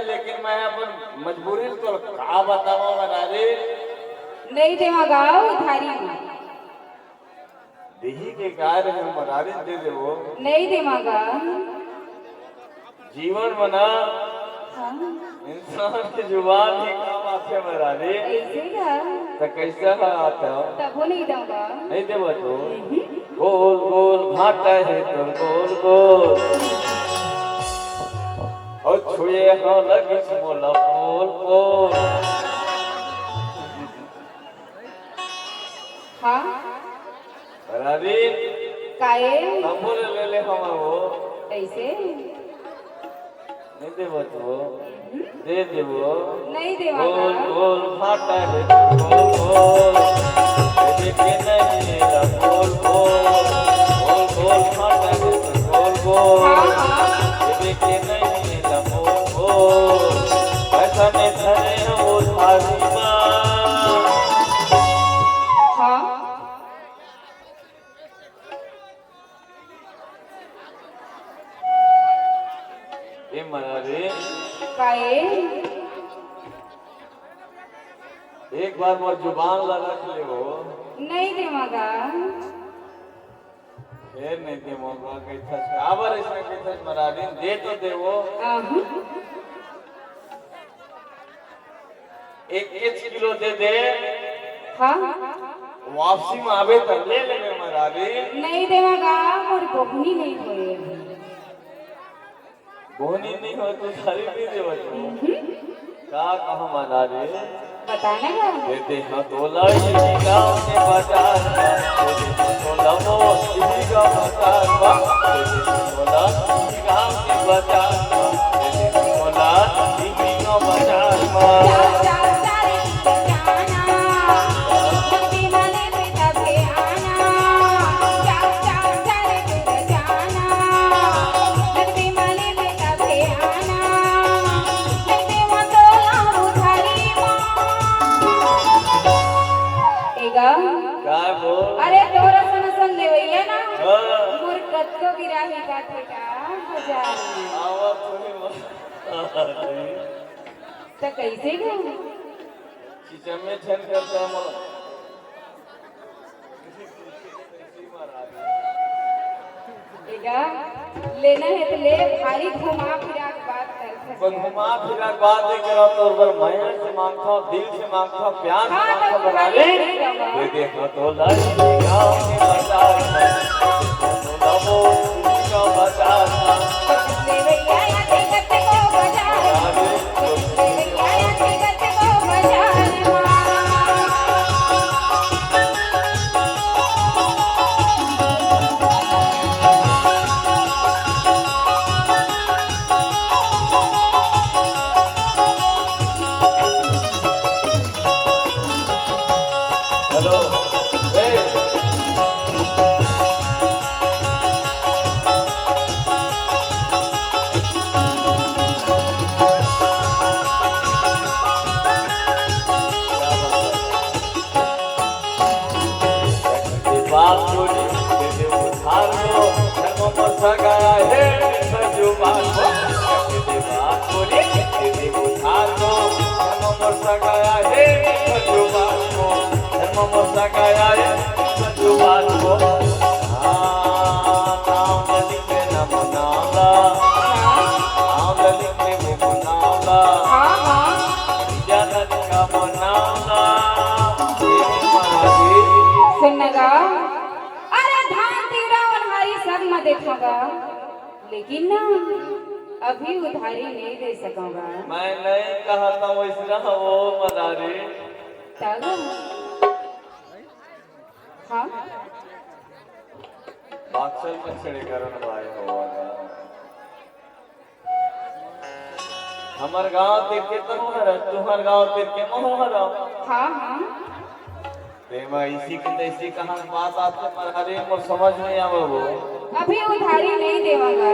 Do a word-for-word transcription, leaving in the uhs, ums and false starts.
लेकिन मैं अपन मजबूरी ल तोला का बतावंव मरारी। नइ देवंव गा उधारी म। देही के कार्य में मरारी दे देवो। नइ देवंव गा। जीवन म ना हाँ। इंसान के जुबान ही काम आथे मरारी। अइसे का? त कइसे ह आता? तभो नइ देवंव गा। नइ देवो तो? हम्म। गोल गोल भाटा हे तोर गोल गोल। अउ छुए ह लगिस मोला पोल पोल। हाँ। मरारी। काये? तभो ले ले हवा वो। कइसे? नइ देवो तो। दे देवो। नइ देवंव गा। गोल गोल भाटा हे गोल गोल। देवे के नइ हे ला बोल बोल। गोल गोल भाटा हे गोल गोल। हाँ, हाँ। देवे के नइ हे ला बोल बोल। पैसा में धरे हो थारी माँ। हाँ। ए मरारी। काये? एक बार मोर जुबान ला रख लेवो। नइ देवंव गा। फेर नइ देवंव गा कहिथस, काबर अइसने कहिथस मरारी, दे तो देवो। आहू। एक एक किलो दे दे। हाँ। वापसी में आबे त ले लेबे मरारी। नइ देवंव गा, मोर बोहनी नइ होय। बोहनी नइ होय तो थारी नइ देवत हो। हम्म। का कहा मरारी? बता ना गा। दे दे हाँ तोला इही गाँव के बाजार मा। दे दे हाँ तोला मोर इही गाँव बाजार मा। दे दे हाँ तोला इही गाँव के बाजार मा। दे दे हाँ तोला इही गाँव बाजार मा। ए गा। काय बोल? अरे तोर असन असन लेवइया ना। हाँ। मोर कतको गिराही जाथे का बाजार में। आवत होही मरारी। त कइसे गा? चिचमे झन करता मोर। ए गा, लेना हे त ले, भारी घुमा फिरा के बात करथस। घुमा फिरा के बात नइ करंव, तोर बर मया से मांगथंव, दिल से मांगथंव, प्यार से हाँ, मांगथंव, त मरारी। दे दे हाँ तोला इही गाँव के बाजार मा। तोला मोर इही गाँव बाजार मा। ले भैया, या देखत को बाजार मा। ले भैया, या देखत को बाजार मा। हेलो। ए। बात बोली, दे दे उधार को, धर्म मोर सगाया हे, मीठा जुबान को। दे दे बात बोली, दे दे उधार को, धर्म मोर सगाया हे, मीठा जुबान को। धर्म मोर सगाया हे, मीठा जुबान को। हाँ, नाम लिखे नम नाम ला। नाम लिखे वो नाम ला। हाँ, हाँ। जगत का बनाना। सुन न गा, अरे धान तिवरा ओन्हारी सब म देथंव गा, लेकिन ना अभी उधारी नइ दे सकंव गा। मैं नइ कहत हंव वइसना हो मरारी। तब हाँ। बाक्सल में छेड़े करन भाई होगा। हमर गांव तीर के तहूं हरस, तुंहर गांव तीर के महूं हरंव। हाँ, हाँ। तेमा इसी के तैसी कहां बात आथे, पर अरे मोर समझ नइ आवय वो। अभी उधारी नइ देवंव गा।